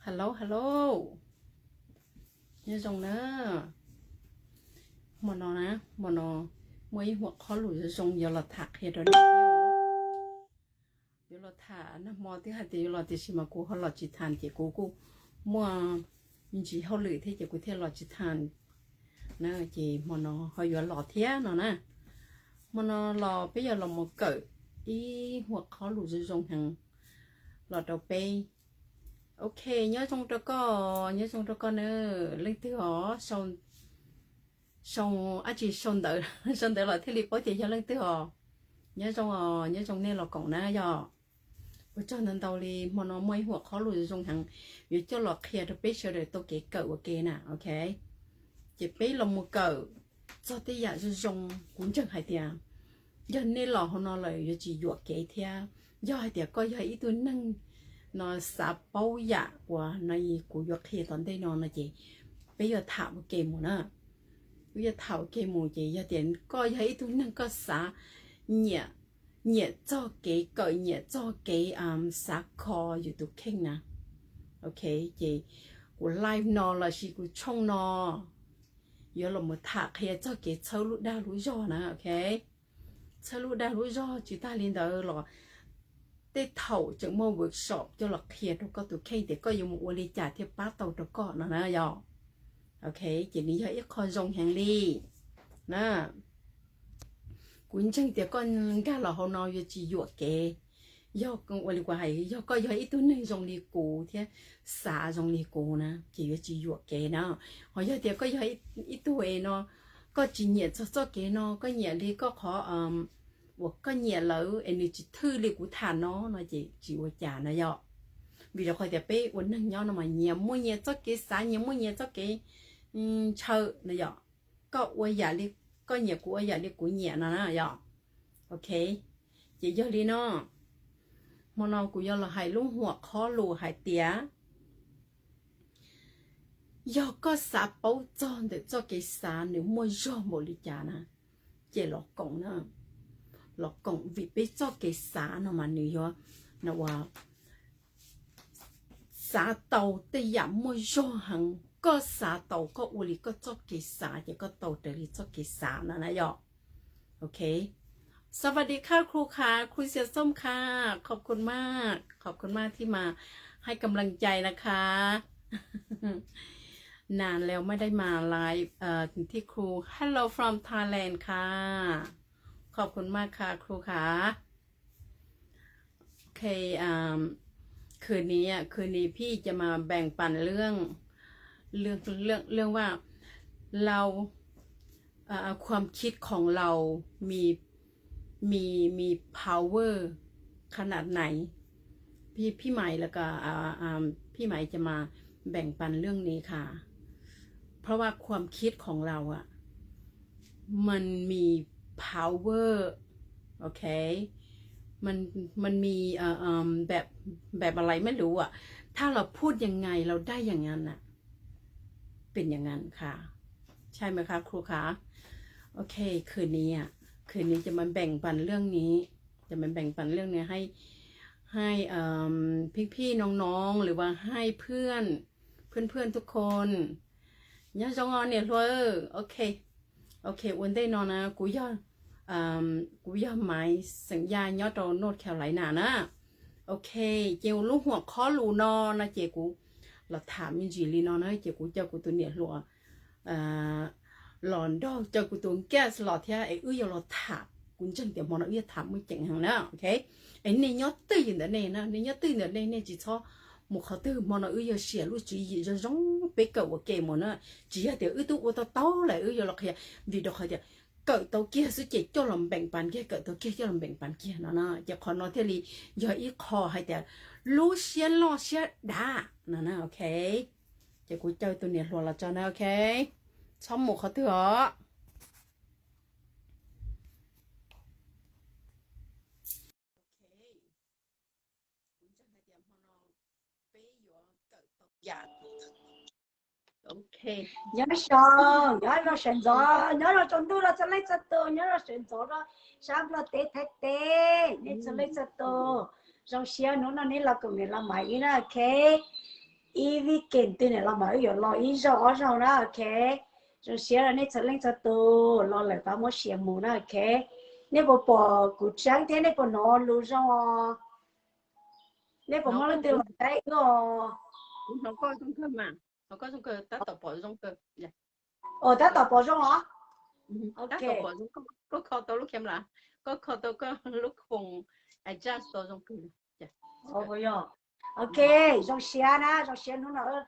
Hello, hello. Nyob zoo na. Hmo no na, hmo no muaj ib huam khob lus zoo zoo yuav los tham qhia rau nej thiab. Yuav los tham, nag hmo twb hais tias yuav los tiam sis mas kuv ho los tsis tham ces kuv kuj muaj ntsis hauj lwm thiab ces kuv thiaj los tsis tham na. Ces hmo no ho yuav los thiab no na. Hmo no los peb yuav los mus kawm ib huam khob lus zoo zoo heev los rau peb. Ok, nyob zoo rau koj, nyob zoo rau koj na. Leej twg os? Sau, ab tsis sau ntawv, sau ntawv los thiaj li paub tias yog leej twg os. Nyob zoo os, nyob zoo nej los koom na yog. Ua tsaug ntau ntau li, hmo no muaj ib huam khob lus zoo heev yuav coj los qhia rau peb sawv daws tau kev kawm ua ke na, ok. Ces peb los mus kawm txog tej yam zoo zoo, kuv ntseeg hais tias yog nej los hauv no lawm yuav tsis yuam kev thiab. Yog hais tias koj yog ib tug neeg no xav paub yam uas no kuv yuav qhia tom ntej no no ces peb yuav tham ua ke mus na. Peb yuav tham ua ke mus ces yog tias koj yog ib tug neeg koj xav nyiam, nyiam txog kev kawm, nyiam txog kev xav kho yus tus kheej na, ok, ces kuv live no lossis kuv tshooj no yuav los mus tham qhia txog kev txhawb lub dag lub zog na, ok. Txhawb lub dag lub zog tsis tag li ntawd los tej thaum tseem muaj workshop coj los qhia rau koj tus kheej tias koj yuav mus ua li cas thiaj pab tau rau koj no na yog. Ok, ces nws yog ib qho zoo heev li na. Kuv ntseeg tias koj nkag los hauv no yuav tsis yuam kev. Yog ua li kuv hais, yog koj yog ib tug neeg zoo li kuv thiab xav zoo li kuv na ces yuav tsis yuam kev na. Ho yog tias koj yog ib tug es no koj tsis nyiam txog txoj kev no, koj nyiam li koj qhov uas koj nyiam lawm es nws tsis thwj li kuv tham no no ces tsis ua cas na yog. Vim rau qhov tias peb ua neeg nyob no mas nyias muaj nyias txoj kev xav, nyias muaj nyias txoj kev ntshaw na yog. Koj ua yam li koj nyiam, kuv ua yam li kuv nyiam no na yog. Ok, ces yog li no, hmo no kuv yuav los hais lub huam khob lus hais tias yog koj xav paub txog ntawm txoj kev xav nws muaj zog npaum li cas na, ces los koom na, los koom vim peb txoj kev xav no mas nws yuav, no ua xav tau tej yam muaj zog heev, koj xav tau koj ua li koj txoj kev xav ces koj tau raws li txoj kev xav no na yog. Ok, สวัสดีค่ะครูค่ะ ครูเสียส้มค่ะ ขอบคุณมาก ขอบคุณมากที่มาให้กำลังใจนะคะ นานแล้วไม่ได้มาไลฟ์เอ่อที่ครู Hello from Thailand ค่ะ ขอบคุณมากค่ะครูค่ะ โอเค อ่า คืนนี้อ่ะ คืนนี้พี่จะมาแบ่งปันเรื่อง เรื่อง เรื่อง เรื่องว่าเรา เอ่อ ความคิดของเรามี มี มี power ขนาดไหน พี่ พี่ไหมแล้วก็ อ่า อ่า พี่ไหมจะมาแบ่งปันเรื่องนี้ค่ะ เพราะว่าความคิดของเราอะ มันมี power โอเค มัน มันมี เอ่อ เอิ่ม แบบ แบบอะไรไม่รู้อะ ถ้าเราพูดยังไงเราได้อย่างนั้นอะ เป็นอย่างนั้นค่ะ ใช่ไหมคะครูคะ โอเค คืนนี้อะ คืนนี้จะมาแบ่งปันเรื่องนี้ จะมาแบ่งปันเรื่องนี้ให้ ให้ เอิ่ม พี่ๆ น้องๆ หรือว่าให้เพื่อน เพื่อนๆ ทุกคน Nyob zoo os niam hluas. Ok, ok, ua ntej no na, kuv yog, kuv yog Maiv xeem Yaj nyob rau North Carolina na. Ok, ces lub huam khob lus no no ces kuv los tham me ntsis li no na, ces kuv coj kuv tus niam hluas los nrog coj kuv tus guest los thiab es wb yuav los tham. Kuv ntseeg tias hmo no wb yuav tham muaj ceem heev na. Ok, es nej nyob twj ywm ntawm nej na, nej nyob twj ywm ntawm nej, nej tsis txhob mus qhov twg. Hmo no wb yuav share lub tswv yim zoo zoo peb kawm ua ke mus na. Tsis yog tias wb twb ua tau tau lawm wb yuav los qhia, vim rau qhov tias kawm tau kiag xwb ces coj los npeem pas kiag, kawm tau kiag coj los npeem pas kiag no na. Ces qhov no thiaj li yog ib qho hais tias lub siab loj siab dav no na. Ok, ces kuv caw tus niam hluas los tso na. Ok, txhob mus qhov twg os. Kuv ntseeg hais tias hmo no peb yuav kawm tau yam. Ok, nyob zoo, nyob zoo sawv ntxov, nyob zoo tsaus ntuj los txhua leej txhua tus, nyob zoo sawv ntxov rau sab Nplog teb Thaib teb, nej txhua leej txhua tus. Zoo siab hnub no neb los koom niam los mas ib na, ok. Ib vij keem twg niam los mas wb yuav los ib zaug ob zaug na, ok. Zoo siab rau nej txhua leej txhua tus, los lawm pab muab share mus na, ok. Nej puas pom kuv tseeb thiab nej puas hnov lus zoo os? Nej puas muaj leej twg los saib wb os? Kuv hnov koj zoo kawg mas, hnov koj zoo kawg, tab tom pom zoo kawg. Ua tab tom pom zoo os. Ok, koj kho tau lub camera, koj kho tau koj lub khoom adjust zoo kawg. Ok, zoo siab na, zoo siab hnub no los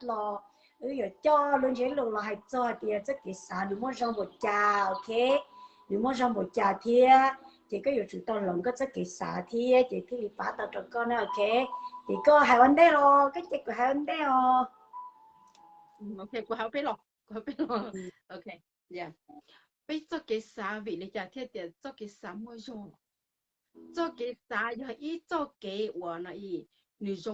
wb yuav coj lub ntsiab lus los hais txog hais tias txoj kev xav nws muaj zog npaum cas, ok. Nws muaj zog npaum cas thiab ces koj yuav tsum tau hloov koj txoj kev xav thiab ces thiaj li pab tau rau koj na, ok. Ces koj hais ua ntej los koj ces kuv hais ua ntej os. Kuv hais peb los, kuv hais peb los. Ok, peb txoj kev xav vim li cas thiaj tias txoj kev xav muaj zog? Txoj kev xav yog ib txoj kev uas no, nws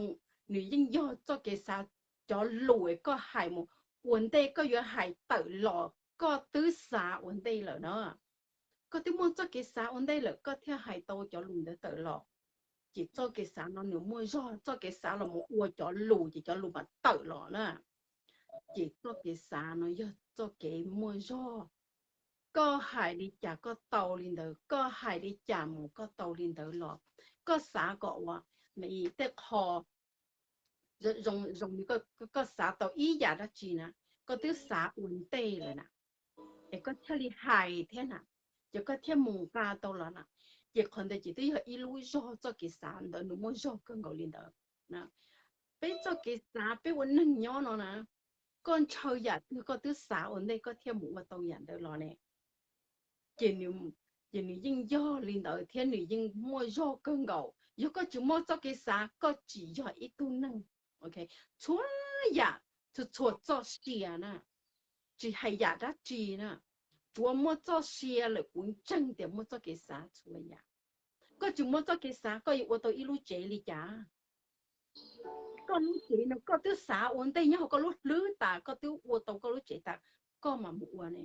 yeej yog txoj kev xav, cov lus koj hais mus ua ntej koj yuav hais tawm los koj twb xav ua ntej lawm na. Koj twb muaj txoj kev xav ua ntej lawm koj thiaj hais tau cov lus ntawd tawm los. Ces txoj kev xav no nws muaj zog, txoj kev xav los mus ua cov lus ces cov lus mam tawm los na. Ces txoj kev xav no yog txoj kev muaj zog. Koj hais li cas koj tau li ntawd, koj hais li cas mus koj tau li ntawd los. Koj xav kom ua tej qho zoo li koj xav tau ib yam dab tsi na, koj twb xav ua ntej lawm na, es koj thiaj li hais thiab na, ces koj thiaj mus nqa tau los na. Ces qhov ntawd ces twb yog ib lub zog, txoj kev xav ntawd nws muaj zog kawg nkaus li ntawd. Peb txoj kev xav peb ua neeg nyob no na, koj ntshaw yam twg koj twb xav ua ntej koj thiaj mus ua tau yam ntawd los ne. Ces nws yeej yog li ntawd thiab nws yeej muaj zog kawg nkaus. Yog koj tsis muaj txoj kev xav koj tsis yog ib tug neeg. Txhua yam, txhua txhua txoj sia na, tsis hais yam dab tsi na, tsuav muaj txoj sia lawm kuv ntseeg tias muaj txoj kev xav txhua yam. Koj tsis muaj txoj kev xav koj yuav ua tau ib lub tsev li cas? Koj lub tsev no koj twb xav ua ntej nyob hauv koj lub hlwb tas, koj twb ua tau koj lub tsev tas, koj mam mus ua ne.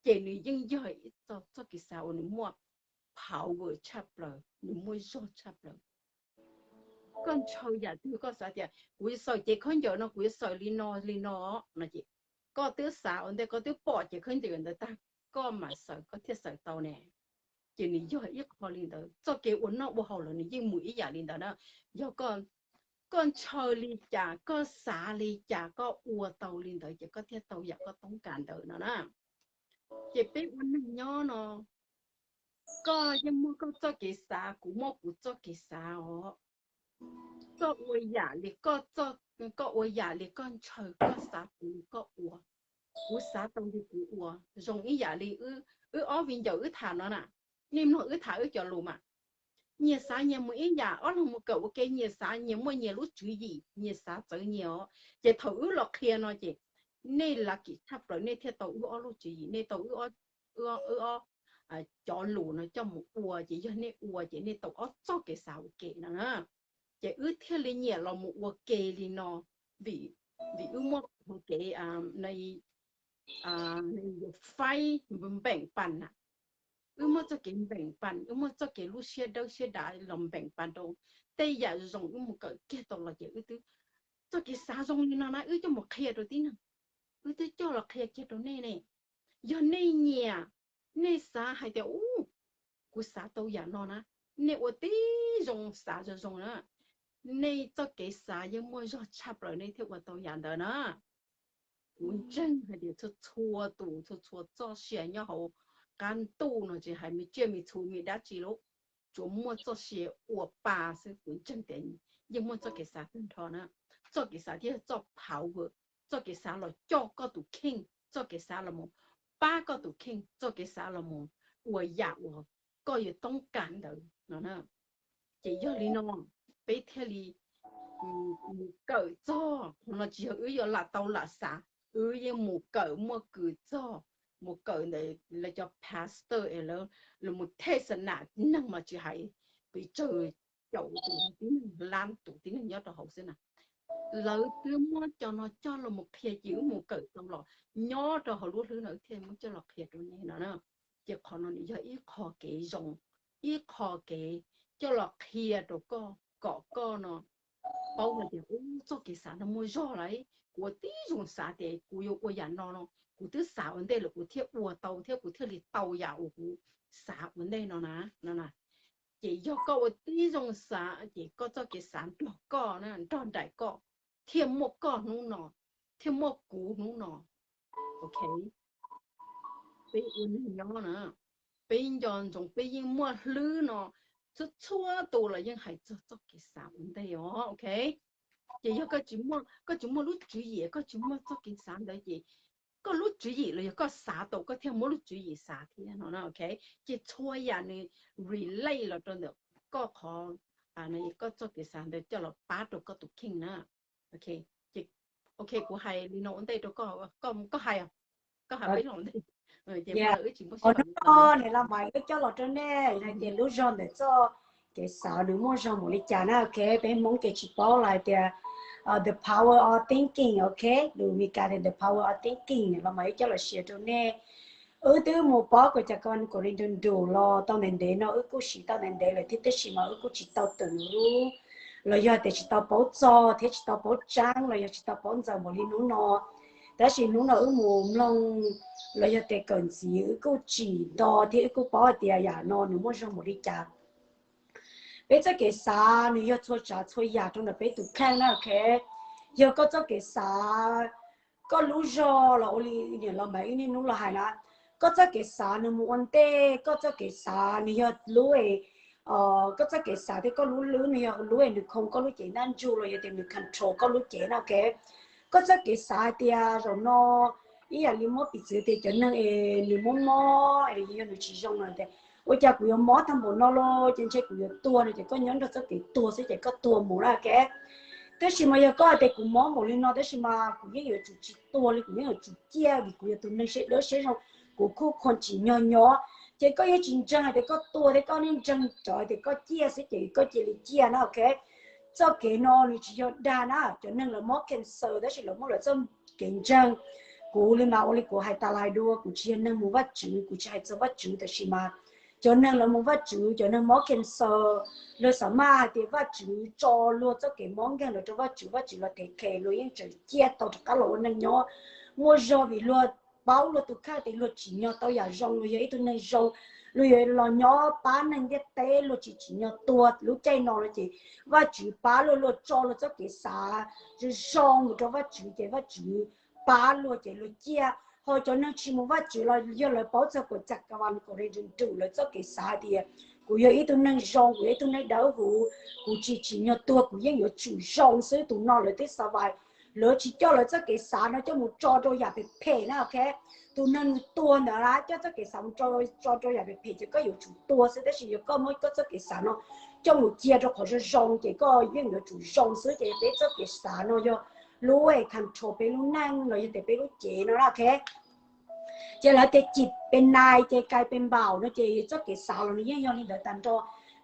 Ces nws yeej yog ib txoj kev xav uas nws muaj power tshaj plaws, nws muaj zog tshaj plaws. Koj ntshaw yam twg koj xav tias kuv yuav xaws cev khaub ncaws no kuv yuav xaws li no li no no ces koj twb xav ua ntej, koj twb pom cev khaub ncaws ntawd tag, koj mam xaws koj thiaj xaws tau ne. Ces nws yog ib qho li ntawd, txoj kev ua noj ua haus los nws yeej mus ib yam li ntawd na. Yog koj ntshaw li cas koj xav li cas koj ua tau li ntawd ces koj thiaj tau yam koj toob kas ntawd no na. Ces peb ua neeg nyob no, koj yeej muaj koj txoj kev xav, kuv muaj kuv txoj kev xav os. Koj ua yam li koj, koj ua yam li koj ntshaw, koj xav kuv li koj ua, kuv xav tau li kuv ua. Zoo ib yam li wb ob viv ncaus wb tham no na, nej mloog wb tham wb cov lus mas, nyias xav nyias mus ib yam, ob leeg mus kawm ua ke nyias xav nyias muaj nyias lub tswv yim, nyias xav txawv nyias os. Ces thaum wb los qhia no ces nej lav kim tshaj plaws nej thiaj tau wb ob lub tswv yim, nej tau wb ob cov lus no coj mus ua, ces yog nej ua ces nej tau ob txoj kev xav ua ke no na. Ces wb thiaj li nyiam los mus ua ke li no, vim, vim wb muaj qhov kev faib npeem pas na. Wb muaj txoj kev npeem pas, wb muaj txoj kev lub siab dawb siab dav los npeem pas rau tej yam zoo wb mus kawm kiag tau los ces wb twb, txoj kev xav zoo li no na wb coj mus qhia rau tib neeg, wb twb coj los qhia kiag rau nej ne. Yog nej nyiam, nej xav hais tias u, kuv xav tau yam no na, nej ua tib zoo xav zoo zoo na, nej txoj kev xav yeej muaj zog tshaj plaws nej thiaj ua tau yam ntawd na. Kuv ntseeg hais tias txhua txhua tus txhua txhua txoj sia nyob hauv qab ntuj no tsis hais me tsiaj me txhu me dab tsi lauj, tsuas muaj txoj sia ua pa xwb, kuv ntseeg tias yeej muaj txoj kev xav tag nrho na. Txoj kev xav thiaj yog txoj power, txoj kev xav los coj koj tus kheej, txoj kev xav los mus pab koj tus kheej, txoj kev xav los mus ua yam uas koj yuav toob kas ntawd no na. Ces yog li no, peb thiaj li mus kawm txog, qhov no tsis yog wb yuav lam tau lam xav, wb yeej mus kawm muaj kws txog, mus kawm ntawm lawv cov pastor es lawv los mus thej xa nam neeg mas tsis hais pes tsawg caum tus tib neeg, lab tus tib neeg nyob rau hauv xwb na. Lawv twb muab cov no coj los mus qhia ces wb mus kawm tau los nyob rau hauv lub hlwb no wb thiaj muab coj los qhia rau nej no na. Ces qhov no nws yog ib qho kev zoo, ib qho kev coj los qhia rau koj kom koj no paub hais tias, u, txoj kev xav no muaj zog lawm, kuv ua tib zoo xav tias kuv yuav ua yam no no, kuv twb xav ua ntej lawm kuv thiaj ua tau thiab kuv thiaj li tau yam uas kuv xav ua ntej no na, no na. Ces yog koj ua tib zoo xav ces koj txoj kev xav nrog koj na, nrog nraim koj, thiaj muaj koj hnub no, thiaj muaj kuv hnub no. Ok, peb ua neeg nyob na, peb nco ntsoov peb yeej muaj hlwb no, txhua txhua tus los yeej hais txog txoj kev xav ua ntej os, ok. Ces yog koj tsis muaj, koj tsis muaj lub tswv yim, koj tsis muaj txoj kev xav ntawd ces koj lub tswv yim los yog koj xav tau koj thiaj muab lub tswv yim xav thiab no na, ok. Ces txhua yam nws relate los rau ntawm koj qhov, koj txoj kev xav ntawd coj los pab rau koj tus kheej na. Ok, kuv hais li no ua ntej rau koj, koj hais, koj hais peb los ua ntej. Ces hnub no niam laus Maiv wb coj los rau nej hais tias lub zog ntawm txoj kev xav nws muaj zog npaum li cas na, ok. Peb Hmoob ces tsis paub los hais tias the power of thinking, ok. Lus Mis Kas tias the power of thinking, niam laus Maiv wb coj los share rau nej. Wb twb mus paub kuv cov kab kuv li nrug nrug los tau ntev ntev no wb kuj siv tau ntev ntev lawm thiab tab sis mas wb kuj tsis tau tawm lub, los yog tias tsis tau paub txog thiab tsis tau paub tseeb los yog tsis tau paub ntxaws npaum li hnub no. Tab sis hnub no wb mus mloog los yog tias kawm ntxiv wb kuj tsim nto thiab wb kuj paub hais tias yam no nws muaj zog npaum li cas. Peb txoj kev xav nws yog txhua tsav txhua yam rau ntawm peb tus kheej na, ok. Yog koj txoj kev xav, koj lub zog los ua li niam laus Maiv wb niaj hnub los hais na, koj txoj kev xav nws mus ua ntej, koj txoj kev xav nws yog lub, koj txoj kev xav thiab koj lub hlwb nws yog lub nws khoo koj lub cev ntaj ntsug los yog tias nws control koj lub cev na, ok. Koj txoj kev xav hais tias zaum no, ib yam li muab piv txwv tias cov neeg es nws mob mob es yog nws tsis zoo no tias, ua cas kuv yuav mob tag npaum no los ces ntshe kuv yuav tuag no ces koj nyob nrog txoj kev tuag xwb ces koj tuag mus na, ok. Tab sis mas yog koj hais tias kuv mob npaum li no tab sis mas kuv yeej yuav tsum tsis tuag li, kuv yeej yuav tsum ciaj vim kuv yog tus neeg siab dawb siab zoo, kuv kuj khuv tsim nyog nyob. Ces koj yeej tsis ntseeg hais tias koj tuag thiab, koj yeej ntseeg cov hais tias koj ciaj xwb ces koj cia li ciaj na, ok. Txoj kev no nws tsis yog dag na, cov neeg lawv mob cancer tab sis lawv muaj lawv txoj kev ntseeg. Kuv li mas ua li kuv hais tas lais dua, kuv tsis yog neeg mus Vajtswv, kuv tsis hais txog Vajtswv tab sis mas cov neeg lawv mus Vajtswv, cov neeg mob cancer, lawv xav maj hais tias Vajtswv tso luag txoj kev mob nkeeg los rau Vajtswv, Vajtswv los thev khes luag yeej tseem ciaj tau rov qab los ua neeg nyob. Muaj zog vim luag paub luag tus kheej tias luag tsim nyog tau yam zoo, luag yog ib tug neeg zoo, luag yuav los nyob pab neeg ntiaj teb, luag tsis tsim nyog tuag lub caij no no ces Vajtswv pab luag, luag tso luag txoj kev xav zoo zoo mus rau Vajtswv ces Vajtswv pab luag ces luag ciaj. Ho cov neeg tsis mus Vajtswv los yog lawv paub txog kuv cam ka vas kuv ri nrug nrug lawv txoj kev xav tias kuv yog ib tug neeg zoo, kuv yog ib tug neeg dawb huv, kuv tsis tsim nyog tuag, kuv yeej yuav tsum zoo xwb, tus no lawv twb xav vais, lawv tsis coj lawv txoj kev xav no coj mus tso rau yam phem phem na, ok. Tus neeg nws tuag ntawd na coj txoj kev xav mus tso rau yam phem phem ces koj yuav tsum tuag xwb, tab sis yog koj muab koj txoj kev xav no coj mus cia rau qhov zoo zoo ces koj yeej yuav tsum zoo xwb. Ces peb txoj kev xav no yog lub control peb lub neej los yog tias peb lub cev no na, ok. Ces lawv tias cim pes nais ces kais pes npaum no ces txoj kev xav los nws yeej yog li ntawd tag nrho.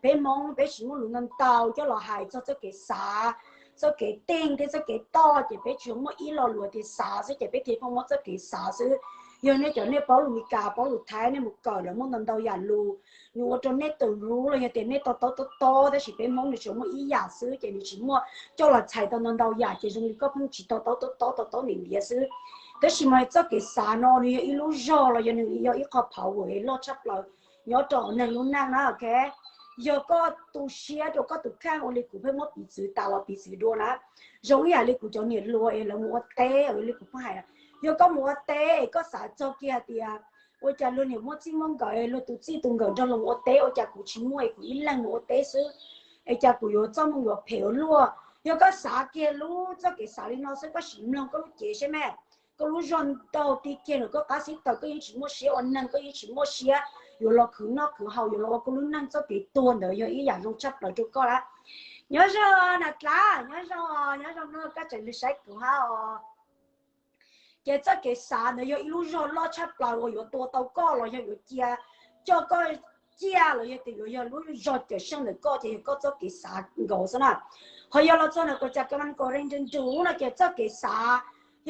Peb Hmoob peb tsis muaj lus ntau ntau coj los hais txog txoj kev xav, txoj kev teej thiab txoj kev toj ces peb tsuas muaj ib lo lus tias xav xwb ces peb thiaj pheej muab txoj kev xav xwb. Yog nej cov nej paub lus Mis Kas paub lus Thaib nej mus kawm lawv muaj ntau ntau yam lus, nws ua rau nej tus hlub los yog tias nej to taub tob tob tab sis peb Hmoob nws tsuas muaj ib yam xwb ces nws tsis muaj coj los txhais tau ntau ntau yam ces zoo li koj pheej tsis to taub tob tob to taub ntiav ntiav xwb. Tab sis mas txoj kev xav no nws yog ib lub zog los yog nws yog ib qho power loj tshaj plaws nyob rau neeg lub neej na, ok. Yog koj tu siab rau koj tus kheej ua li kuv pheej muab piv txwv tas los piv txwv dua na, zoo ib yam li kuv cov niam hluas es lawv mus ua teb li kuv pheej hais, yog koj mus ua teb es koj xav txog kiag hais tias ua cas luag niam muaj txij muaj nkawm es luag tus txij tus nkawm nrog luag mus ua teb ua cas kuv tsis muaj es kuv ib leeg mus ua teb xwb, es cas kuv yuav txoj hmoo yuav phem ua luaj. Yog koj xav kiag lub txoj kev xav li no xwb koj sim mloog koj lub cev saib mas, koj lub zog ntaug ti kiag ntawm koj qab xib taws koj yeej tsis muaj siab ua neeg, koj yeej tsis muaj siab yuav los khwv noj khwv haus, yuav los ua koj lub neej, txoj kev tuag ntawd yog ib yam zoo tshaj plaws rau koj lawm. Nyob zoo Nas Dlav, nyob zoo, nyob zoo no koj tseem saib kuv hab os. Ces txoj kev xav ntawd yog ib lub zog loj tshaj plaws uas yuav tua tau koj los yog yuav cia coj koj ciaj los yog tias yuav yog lub zog cawm seej ntawm koj ces yog koj txoj kev xav nkaus xwb na. Ho yog los txog ntawm kuv cov kab mas kuv ri nrug nrug no ces txoj kev xav,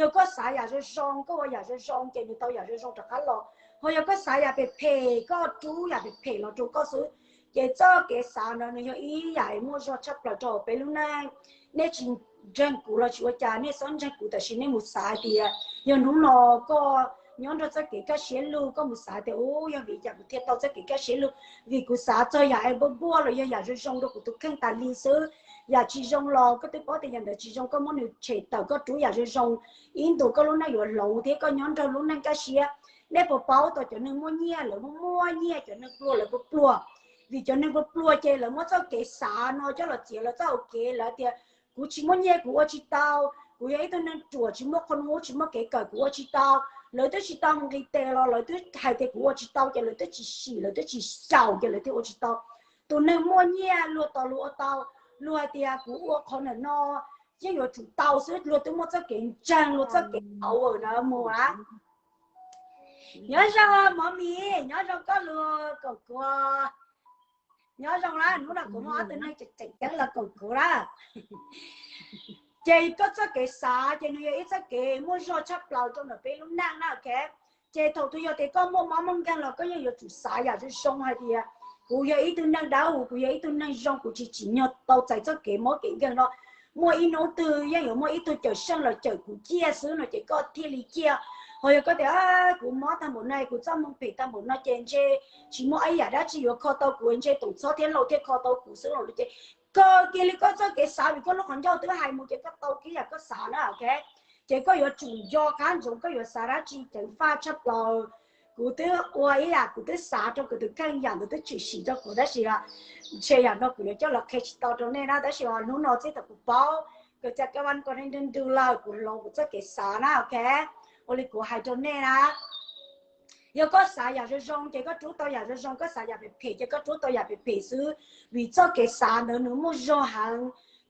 yog koj xav yam zoo zoo koj ua yam zoo zoo ces nws tau yam zoo zoo rov qab los. Ho yog koj xav yam phem phem koj rub yam phem phem los rau koj xwb. Ces txoj kev xav no nws yog ib yam muaj zog tshaj plaws rau peb lub neej. Nej tsis ntseeg kuv los tsis ua cas, nej txhob ntseeg kuv, tab sis nej mus xav hais tias yog hnub no koj nyob nrog txoj kev kaj siab lug, koj mus xav tias, u, yog vim li cas kuv thiaj tau txoj kev kaj siab lug? Vim kuv xav txog yam es npuaj npuaj los yog yam zoo zoo rau kuv tus kheej tas li xwb. Yam tsis zoo los koj twb paub tias yam ntawd tsis zoo, koj muab nws tshem tawm, koj rub yam zoo zoo, ib ntus koj lub neej yuav hloov thiab koj nyob nrog lub neej kaj siab. Nej puas paub tias cov neeg muaj nyiaj lawv muaj muaj nyiaj, cov neeg pluag lawv pluag pluag? Vim cov neeg pluag pluag ces lawv muab txoj kev xav no coj los txiav lawv txoj hau kev, lawv tias, kuv tsis muaj nyiaj kuv ua tsis tau, kuv yog ib tug neeg ruam tsis muaj qhov nuj tsis muaj kev kawm kuv ua tsis tau. Lawv twb tsis tau mus nqis tes los lawv twb hais tias kuv ua tsis tau, ces lawv twb tsis sim, lawv twb tsis xyaum, ces lawv thiaj ua tsis tau. Tus neeg muaj nyiaj luag tos luag ua tau, luag hais tias kuv ua qhov ntawm no yeej yuav tsum tau xwb, luag twb muaj txoj kev ntseeg, luag txoj kev power na mus na. Nyob zoo Mov Mis, nyob zoo koj lus Kaum Kuv. Nyob zoo na, hnub no kuv muaj ob tug neeg tseem ceeb los Kaum Kuv na. Ces koj txoj kev xav ces nws yog ib txoj kev muaj zog tshaj plaws rau ntawm peb lub neej na, ok. Ces thaum twg yog tias koj muaj mob muaj nkeeg los koj yeej yuav tsum xav yam zoo zoo hais tias, kuv yog ib tug neeg dawb huv, kuv yog ib tug neeg zoo, kuv tsis tsim nyog tau txais txoj kev mob kev nkeeg no. Muaj ib hnub twg yeej yuav muaj ib tug cawm seej los cawm kuv ciaj xwb no ces koj thiaj li ciaj. Ho yog koj tias, kuv mob tag npaum no, kuv txoj hmoo phem tag npaum no ces ntshe tsis muaj ib yam dab tsi yuav kho tau kuv, ntshe Toom Txhob thiab Lauj thiaj kho tau kuv xwb los no ces koj kiag li koj txoj kev xav, vim koj lub qhov ncauj twb hais mus ces koj tau kiag yam koj xav na, ok. Ces koj yuav tsum nco qab ntsoov koj yuav xav dab tsi ceev faj tshaj plaws. Kuv twb ua ib yam, kuv twb xav rau kuv tus kheej, yam ntawd twb tshwm sim rau kuv, tab sis ntshe yam no kuv yuav coj los qhia tsis tau rau nej na, tab sis hnub no txij thaum kuv paub kuv cas kab vaj ko neeg ntws ntws lawm, kuv hloov kuv txoj kev xav na, ok. Ua li kuv hais rau nej na, yog koj xav yam zoo zoo ces koj rub tau yam zoo zoo, koj xav yam phem phem ces koj rub tau yam phem phem xwb, vim txoj kev xav ntawd nws muaj zog heev.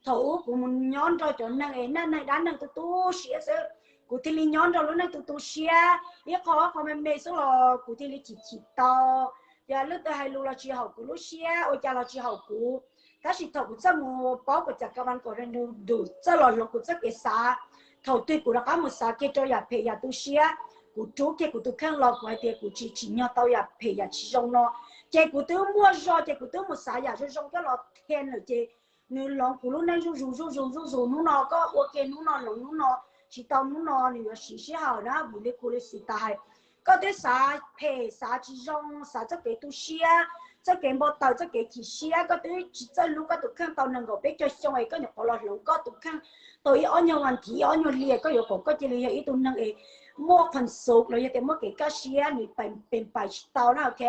Thaum ub kuv mus nyob nrog cov neeg es neej neeg dab neeg tu tu siab xwb, kuv thiaj li nyob nrog lub neej tu tu siab, ib qho ob qho me me xwb los kuv thiaj li chim chim tau. Yog leej twg hais lus los tsis haum kuv lub siab, ua cas los tsis haum kuv. Tab sis thaum kuv txawj mus paub kuv cas kab vaj ko neeg ntws ntws, txawj los hloov kuv txoj kev xav. Thaum twg kuv rov qab mus xav kiag rau yam phem yam tu siab, kuv rub kiag kuv tus kheej los, kuv hais tias kuv tsis tsim nyog tau yam phem yam tsis zoo no, ces kuv twb muaj zog ces kuv twb mus xav yam zoo zoo coj los qhia lawm ces nws hloov kuv lub neej zuj zus zuj zus zuj zus. Hnub no koj ua kiag hnub no hloov hnub no, tsis tau hnub no nws yuav siv sij hawm na, vim li kuv li xis tas hais, koj twb xav phem, xav tsis zoo, xav txoj kev tu siab, txoj kev npau taws, txoj kev chim siab, koj twb tsis txawj hlub koj tus kheej tau nees nkaum peb caug xyoo es koj nyuam qhuav los hloov koj tus kheej tau ib ob nyuag vas thiv, ib ob nyuag hli, koj yuav kom koj cia li yog ib tug neeg es muaj qhov xus los yog tias muaj kev kaj siab nws pes pais tsis tau na, ok.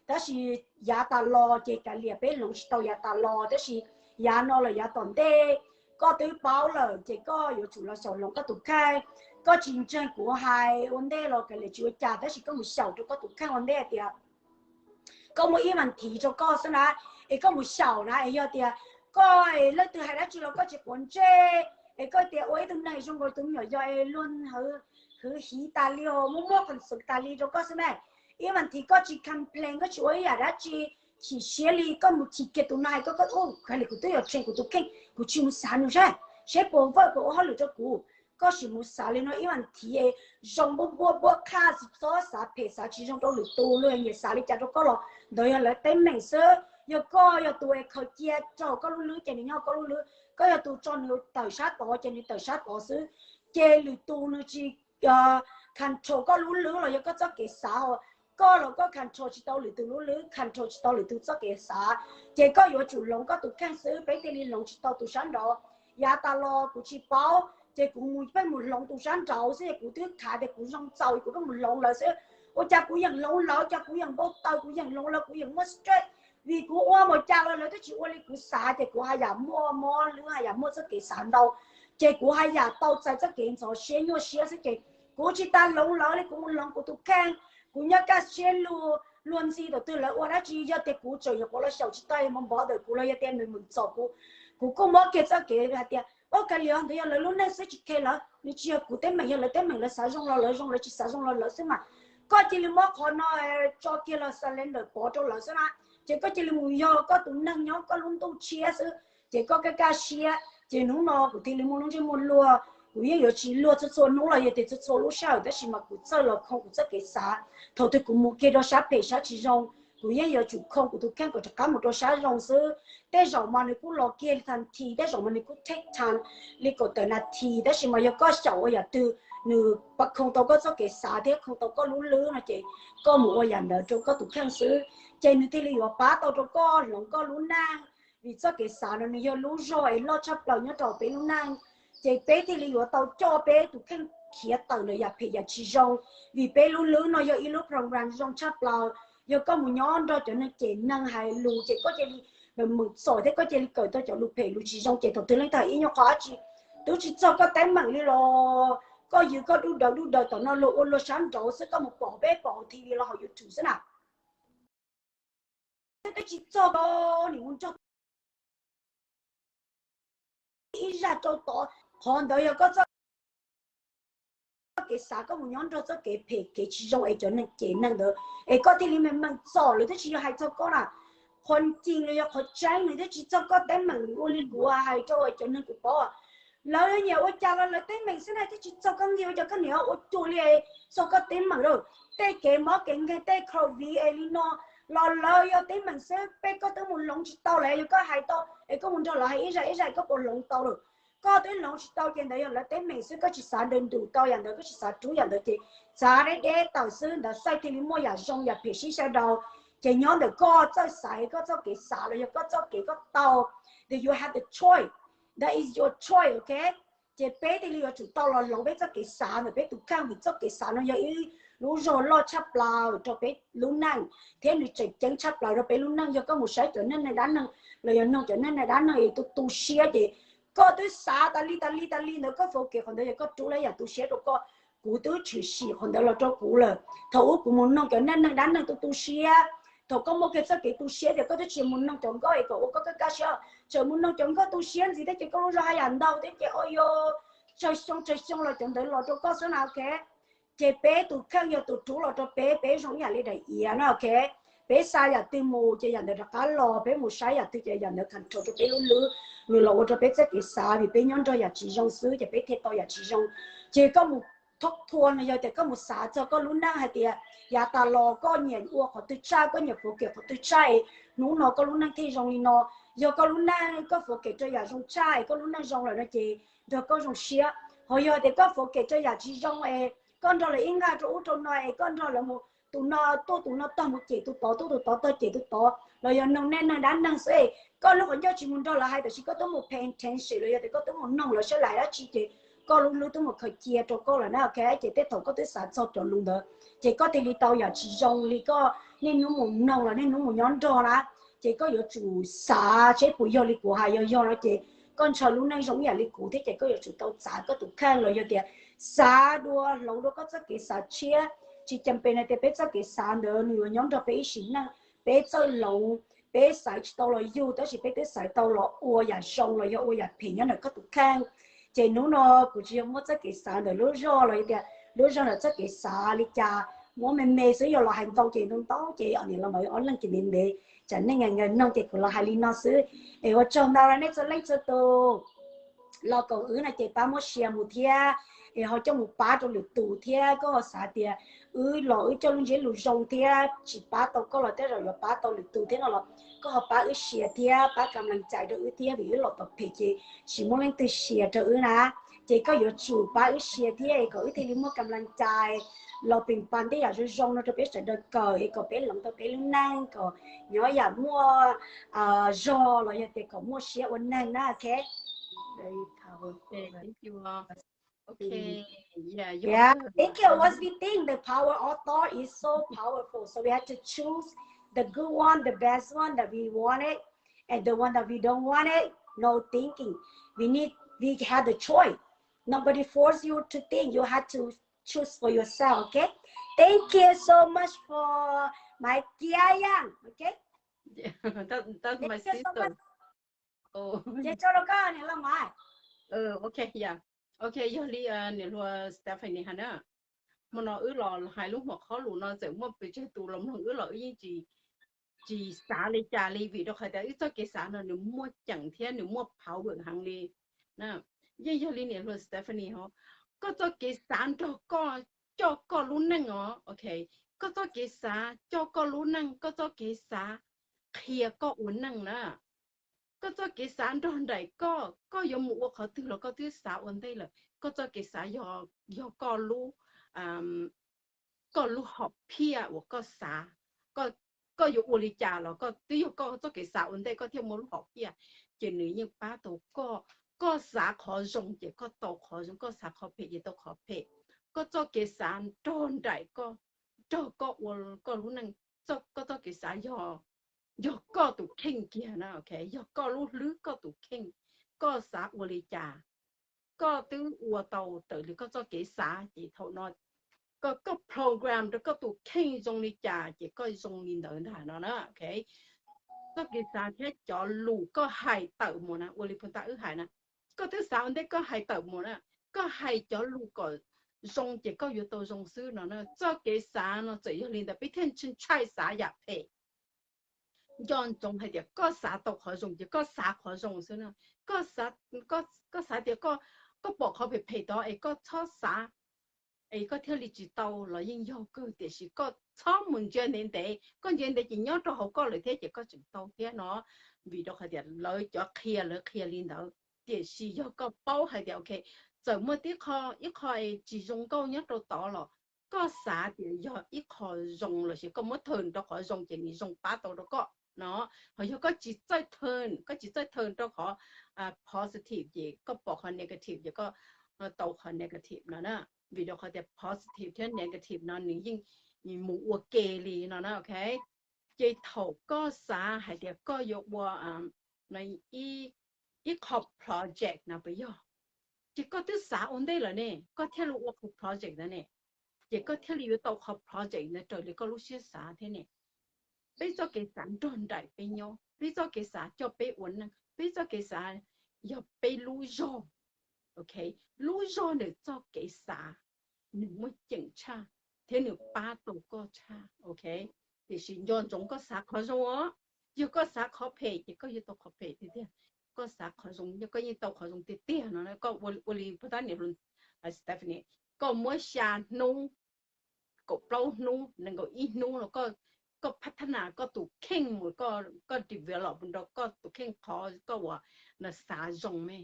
Tab sis yav tas los ces kav liam, peb hloov tsis tau yav tas los, tab sis yav no los yav tom ntej koj twb paub lawm ces koj yuav tsum los xyaum hloov koj tus kheej. Koj tsis ntseeg kuv hais ua ntej los kav liam, tsis ua cas, tab sis koj mus xyaum rau koj tus kheej ua ntej tias koj muaj ib vas thiv rau koj xwb na, es koj mus xyaum na, es yog tias koj es leej twg hais dab tsi los koj tsis quav ntsej, es koj tias ua ib tug neeg zoo nkaus tus me nyuam yog es luag hwv hiv tas li, muaj muaj qhov xus tas li rau koj xwb ne. Ib vas thiv koj tsis complain, koj tsis ua ib yam dab tsi chim siab li, koj mus chim kiag tus no hais koj, koj ua, kav liam, kuv twb yuav tsheej kuv tus kheej, kuv tsis mus xav nws saib seb puas vawj puas ua hauj lwm rau kuv. Koj sim mus xav li no ib vas thiv zoo npuaj npuaj npuaj qhaj, txhob xav phem xav tsis zoo rau lwm tus, luag nyiam xav li cas rau koj los ntawd yog lawv teeb meem xwb. Yog koj yog tus es khaws cia rau koj lub hlwb ces nws nyob koj lub hlwb, koj yog tus tso nws tawm sab tod ces nws tawm sab tod xwb. Ces lwm tus nws tsis control koj lub hlwb los yog koj txoj kev xav, koj los koj control tsis tau lwm tus lub hlwb, control tsis tau lwm tus txoj kev xav, ces koj yuav tsum hloov koj tus kheej xwb, peb thiaj li hloov tsis tau tus sab nraud. Yav tas los kuv tsis paub ces kuv mus pheej mus hloov tus sab nraud xwb, kuv twb khav tias kuv zoo txaus kuv pheej mus hloov lawv xwb. Ua cas kuv yeem hloov lawv, cas kuv yeem npau taws, kuv yeem hloov lawv, kuv yeem muaj stress, vim kuv ua npaum cas los lawv twb tsis ua li kuv xav, ces kuv haj yam muaj mob hlwb, haj yam muaj txoj kev xav ntau, ces kuv haj yam tau txais txoj kev ntxhov siab nyuaj siab xwb ces kuv tsis tas hloov lawv li, kuv mus hloov kuv tus kheej. Kuv nyob kaj siab lug, luag ntxhi thaum twg lawv ua dab tsi, yog tias kuv tseem nyuam qhuav los xyaum tsis tau, npov npov ntawm kuv los yog tias nws meem txom kuv, kuv kuj muab kiag txoj kev hais tias, o, kav liam, ntawd yog lawv lub neej xwb, tsis khe lawv, nws tsis yog kuv teeb meem, yog lawv teeb meem, lawv xav zoo los lawv zoo, lawv tsis xav zoo los lawv xwb mas. Koj cia li muab qhov no tso kiag los surrender pov rau lawv xwb na, ces koj cia li mus yog koj tus neeg nyob koj lub ntuj tshiab xwb, ces koj kaj kaj siab. Ces hnub no kuv thiaj li muaj lub ntsej muag luag, kuv yeej yuav tsis luag txhua txhua hnub los yog tias txhua txhua lub sij hawm, tab sis mas kuv txawj los khoo kuv txoj kev xav. Thaum twg kuv mus kiag rau sab phem sab tsis zoo, Kuv yeej yuav tsum khoo kuv tus kheej kom rov qab mus rau sab zoo xwb. Tej zaum mas nws kuj los kiag li thas this, tej zaum mas nws kuj take time li kaum tawm nas this, tab sis mas yog koj xyaum ua yam twg nws khoo tau koj txoj kev xav thiab khoo tau koj lub hlwb no ces koj mus ua yam ntawd rau koj tus kheej xwb, ces nws thiaj li yuav pab tau rau koj hloov koj lub neej. Vim txoj kev xav no nws yog lub zog es loj tshaj plaws nyob rau peb lub neej, ces peb thiaj li yuav tau coj peb tus kheej khiav tawm ntawm yam phem yam tsis zoo. Vim peb lub hlwb no yog ib lub program zoo tshaj plaws. Yog koj mus nyob nrog cov neeg cem neeg hais lus ces koj cia li meem txom thiab koj cia li kawm tau cov lus phem lus tsis zoo, ces thaum twg leej twg hais ib nyuag qho dab tsi twb tsis txog koj teeb meem li los koj yws koj dub daws dub daws tom no luag ua luag sab nraud xwb, koj mus pom peb pom hauv T V los hauv YouTube xwb na. Twb tsis txog koj nim mus nrog ib zaj rau tod, qhov ntawd yog koj txoj kev xav, koj mus nyob nrog txoj kev phem kev tsis zoo es cov neeg cem neeg ntawd es koj thiaj li meem txom, lawv twb tsis yog hais txog koj na. Qhov ncig los yog qhov tseeb nws twb tsis txog koj teeb meem ua li kuv hais rau cov neeg kuv paub. Lawv nyiam ua cas los lawv teeb meem xwb na, twb tsis txog koj nqi ua cas koj niam ua cuag li txog koj teeb meem lawm. Tej kev mob kev nkeeg tej COVID es li no los lawv yog teeb meem xwb, peb koj twb mus hloov tsis tau lawm, yog koj hais tau es koj mus nrog lawv hais ib zaj ib zaj koj puas hloov tau lawm. Koj twb hloov tsis tau ces ntawd yog lawv teeb meem xwb, koj tsis xav nrog nrug tau yam ntawd, koj tsis xav rub yam ntawd ces xav deb deb tawm xwb, ntawd xav thiaj li muaj yam zoo yam phem sib sawv daws. Ces nyob ntawm koj txawj xaiv koj txoj kev xav los yog koj txoj kev koj tau, then you have the choice, that is your choice, ok. Ces peb thiaj li yuav tsum tau los hloov peb txoj kev xav ntawm peb tus kheej, vim txoj kev xav no yog ib lub zog loj tshaj plaws rau peb lub neej thiab nws tseem ceeb tshaj plaws rau peb lub neej. Yog koj mus saib cov neeg neeg dab neeg los yog noog cov neeg neeg dab neeg es tu tu siab ces koj twb xav tas li tas li tas li ntawd, koj fo kev qhov ntawd yog koj rub lawm yam tu siab rau koj. Kuv twb tshwm sim qhov ntawd los rau kuv lawm. Thaum ub kuv mus noog cov neeg neeg dab neeg tu tu siab, thaum koj muaj kiag txoj kev tu siab tias koj twb tsis mus noog cov nkauj es kom ua koj kaj kaj siab, tseem mus noog cov nkauj tu siab ntxiv thiab ces koj lub zog haj yam ntau thiab ces o yog tsawg xyoo tsawg xyoo los cov ntawd los rau koj xwb na, ok. Ces peb tus kheej yog tus rub los rau peb, peb zoo ib yam li daim iav na, ok. Peb xa yam twg mus ces yam ntawd rov qab los, peb mus saib yam twg ces yam ntawd control rau peb lub hlwb, nws los ua rau peb txoj kev xav, vim peb nyob nrog yam tsis zoo xwb ces peb thiaj tau yam tsis zoo. Ces koj mus thoob thua no yog tias koj mus xav txog koj lub neej hais tias yav tas los koj nyiam ua qhov twg tshaj, koj nyiam fov kem qhov twg tshaj, hnub no koj lub neej thiaj zoo li no. Yog koj lub neej koj fov kem rau yam zoo tshaj es koj lub neej zoo lawm no ces nrog koj zoo siab. Ho yog tias koj fov kem rau yam tsis zoo es koj nrog lawv ib nqag rau ub rau no es koj nrog lawv mus, tus no tuaj tus no tog mus cem tus tod, tuaj tus tod tog cem tus tod, los yog noog neeg neeg dab neeg xwb es koj lub qhov ncauj tsis mus nrog lawv hais, tab sis koj twb mus pay attention los yog tias koj twb mus noog lawv saib lawv hais dab tsi ces koj lub hlwb twb mus khaws cia rau koj lawm na, ok. Ces tej thaum koj twb xav txog cov lus ntawd ces koj thiaj li tau yam tsis zoo li koj niaj hnub mus noog los niaj hnub mus nyob nrog na. Ces koj yuav tsum xav seb puas yog li kuv hais, yog yog no ces koj ntshaw lub neej zoo ib yam li kuv thiab ces koj yuav tsum tau txav koj tus kheej los yog tias xav dua hloov dua koj txoj kev xav tshiab. Tsis cas pes hais tias peb txoj kev xav ntawd nws yuav nyob nrog peb ib sim neej, peb txawj hloov, peb xaiv tsis tau los yug tab sis peb twb xaiv tau los ua yam zoo los yog ua yam phem nyob ntawm koj tus kheej. Ces hnub no kuv tsis yog muab txoj kev xav ntawm lub zog los yog tias lub zog ntawm txoj kev xav li cas muab me me xwb, yog los hais ntau ces ntau ntau ces niam los mas ob leeg ces ntev ntev tsam nej nyiam noog ces kuv los hais li no xwb. Es ua tsaug ntau rau nej txhua leej txhua tus los koom wb no ces pab muab share mus thiab es ho coj mus pab rau lwm tus thiab. Koj ho xav tias wb los wb coj lub ntsiab lus zoo thiab tsis pab tau koj los tej zaum yuav pab tau lwm tus thiab no los koj ho pab wb share thiab pab kam lees cai rau wb thiab, vim wb los tom pem ces tsis muaj leej twg share rau wb na. Ces koj yuav tsum pab wb share thiab es kom wb thiaj li muaj kam lees cai los peem pas tej yam zoo zoo no rau peb sawv daws kawm es kom peb hloov tau peb lub neej kom nyob yam muaj zog los yog tias kom muaj siab ua neeg na, ok. Yeah, thank you. What we think, the power of thought is so powerful. So we have to choose the good one, the best one that we want it, and the one that we don't want it. No thinking. We need, we have the choice. Nobody force you to think. You have to choose for yourself, okay? Thank you so much for my Kia Yang, okay? That's my sister. Ces tso rau koj niam laus Maiv. Ok, yeah. Ok, yog li niam hluas Stephanie hais na, hmo no wb los hais lub hom khob lus no txawm muaj pes tsawg tus los mloog wb los wb yeej tsis, tsis xav li cas li, vim rau qhov tias wb txoj kev xav no nws muaj ceem thiab nws muaj power heev li. Yeej yog li niam hluas Stephanie ho, koj txoj kev xav nrog koj coj koj lub neej os, ok. Koj txoj kev xav coj koj lub neej, koj txoj kev xav qhia koj ua neej na. Koj txoj kev xav nrog nraim koj, koj yuav mus ua qhov twg los koj twb xav ua ntej lawm. Koj txoj kev xav yog, yog koj lub, koj lub hom phiaj uas koj xav, koj yuav ua li cas los koj twb yog koj txoj kev xav ua ntej koj thiaj muaj lub hom phiaj. Ces nws yeej pab tau koj, koj xav qhov zoo ces koj tau qhov zoo, koj xav qhov phem ces tau qhov phem. Koj txoj kev xav nrog nraim koj, nrog koj ua koj lub neej, koj txoj kev xav yog, yog koj tus kheej kiag na, yog koj lub hlwb koj tus kheej, koj xav ua li cas koj twb ua tau raws li koj txoj kev xav ces thaum no koj program rau koj tus kheej zoo li cas ces koj zoo li ntawd ntag no na. Txoj kev xav thiab cov lus koj hais tawm mus na, ua li puag ta wb hais na, koj twb xav ua ntej koj hais tawm mus na, koj hais cov lus kom zoo ces koj yuav tau zoo xwb no na. Txoj kev xav no txawm yog li ntawd peb thiaj ntshai xav yam phem. Nco ntsoov hais tias koj xav tau qhov zoo ces koj xav qhov zoo xwb na. Koj xav tias koj pom qhov phem phem tod es koj txhob xav es koj thiaj li tsis tau los yeej yog kawg, tiam sis koj txhob mus ntsia ntev ntev, koj ntsia ntev ces nyob rau hauv koj lawm thiab ces koj tseem tau thiab no. Vim rau qhov tias lawv cov qhia lawv qhia li ntawd, tiam sis yog koj paub hais tias ok, txawm muaj tib qho, ib qho es tsis zoo nkauj nyob rau tod los koj xav tias yog ib qho zoo lossis koj muab thawm rau qhov zoo ces nws zoo pab tau rau koj no. Ho yog koj tsis txawj thawm, koj tsis txawj thawm rau qhov positive ces koj pom qhov negative ces koj tau qhov negative no na. Vim rau qhov tias positive thiab negative no nws yeej mus ua ke li no na, ok. Ces thaum koj xav hais tias koj yuav ua ib qho project no puas yog, ces koj twb xav ua ntej lawm ne, koj thiaj li ua qhov project ntawd ne, ces koj thiaj li yuav tau qhov project ntawd raws li koj lub siab xav thiab ne. Peb txoj kev xav nrog nraim peb nyob, peb txoj kev xav coj peb ua neej, peb txoj kev xav yog peb lub zog. Ok, lub zog nws txoj kev xav nws muaj ceem tshaj thiab nws pab tau koj tshaj, ok. Tiam sis nco ntsoov koj xav qhov zoo os, yog koj xav qhov phem ces koj yuav tau qhov phem tiag tiag. Koj xav qhov zoo koj yeej tau qhov zoo tiag tiag no. Koj ua li puag ta niam hluas Stephanie, koj muab xya hnub, kaum plaub hnub, nees nkaum ib hnub los koj pab thab nas koj tus kheej mus, koj develop rau koj tus kheej qhov koj uas xav zoo me,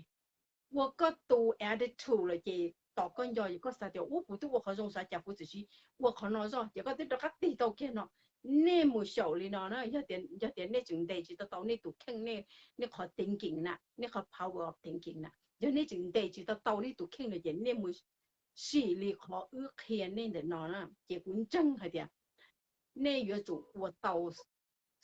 ua koj tus attitude lawm ces tos koj nco, koj xav tias ub kuv twb ua qhov zoo xav cas kuv txawm tsis ua qhov no zoj, ces koj twb rov qab tig tau kiag no. Nej mus xyaum li no na, yog tias nej tseem ntes tsis tau tau nej tus kheej, nej qhov thinking na, nej qhov power of thinking na, yog nej tseem ntes tsis tau tau nej tus kheej no ces nej mus sim li qhov wb qhia nej ntawm no na, ces kuv ntseeg hais tias nej yuav tsum ua tau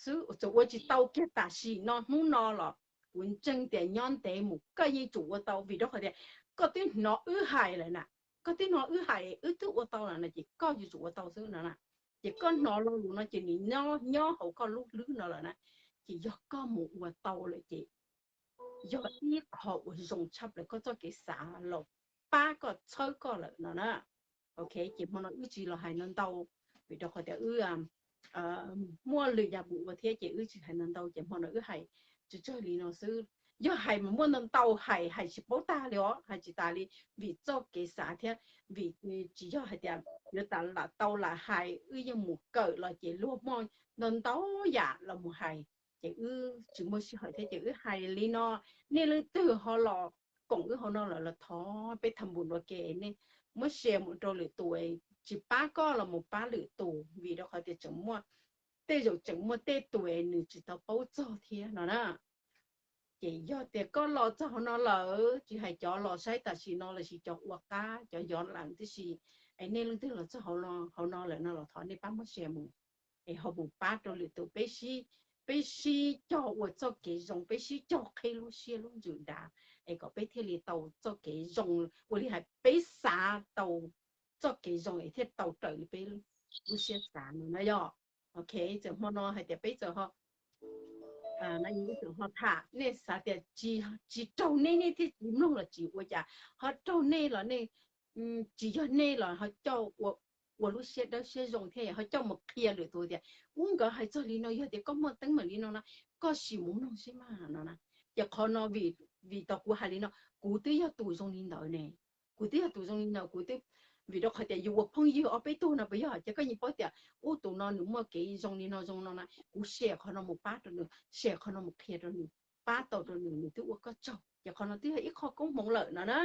xwb, txawm ua tsis tau kiag tam sim no hnub no los kuv ntseeg tias nyob ntev mus koj yeej tsum ua tau, vim rau qhov tias koj twb hnov wb hais lawm na, koj twb hnov wb hais wb twb ua tau lawm no ces koj yuav tsum ua tau xwb no na. Ces koj hnov lo lus no ces nws nyob hauv koj lub hlwb no lawm na, ces yog koj mus ua tau lawm ces yog ib qho uas zoo tshaj plaws, koj txoj kev xav los pab koj txhawb koj lawm no na. Ok, ces hmo no wb tsis los hais ntau ntau, vim rau qhov tias wb muaj lwm yam mus ua thiab ces wb tsis hais ntau ntau, ces hmo no wb hais tsawg tsawg li no xwb. Yog hais mas muaj ntau ntau hais, hais tsis paub tag li os, hais tsis tas li, vim txoj kev xav thiab vim tsis yog hais tias yuav tas lam tau lam hais, wb yeej mus kawm los ces luag muaj ntau ntau yam los mus hais, ces wb tsis muaj sij hawm thiab ces wb hais li no. Nej leej twg ho los koom wb hauv no lawm los thov peb tham npus nua ke, nej muab share mus rau lwm tus, tsis pab koj los mus pab lwm tus, vim rau qhov tias tseem muaj, tej zaum tseem muaj tej tus nws tsis tau paub txog thiab no na. Ces yog tias koj los txog hauv no lawm, tsis hais cov los saib tam sim no lossis cov ua qab cov yov lees tib si, es nej leej twg los txog hauv no lawm no los thov nej pab muab share mus, es ho mus pab rau lwm tus. Peb sib cog ua txoj kev zoo, peb sib cog qhib lub siab lub ntsws dav, es kom peb thiaj li tau txoj kev zoo, ua li hais peb xav tau txoj kev zoo es thiaj tau raws li peb lub siab xav no na yog. Ok, txawm hmo no hais tias peb txawm ho, no yog ib txawm ho tham, nej xav tias tsis raug nej, nej thiaj tsis mloog los tsis ua cas, ho raug nej los nej, tsis yog nej los ho coj ua lub siab dawb siab zoo thiab ho coj mus qhia lwm tus tias ub nkawd hais txog li no, yog tias koj muaj teeb meem li no no, koj sim mus mloog seb mas no na. Ces qhov no vim tau kuv hais li no, kuv twb yog tus zoo li ntawd ne, kuv twb yog tus zoo li ntawd, kuv twb Vim rau qhov tias yus ua phooj ywg ob peb tug no puas yog? Ces koj yeej paub tias ub, tus no nws muaj kev zoo li no zoo no na, kuv share qhov no mus pab rau nws, share qhov no mus qhia rau nws, pab tau rau nws, nws twb ua koj tsaug, ces qhov no twb yog ib qho koob hmoov lawm no na.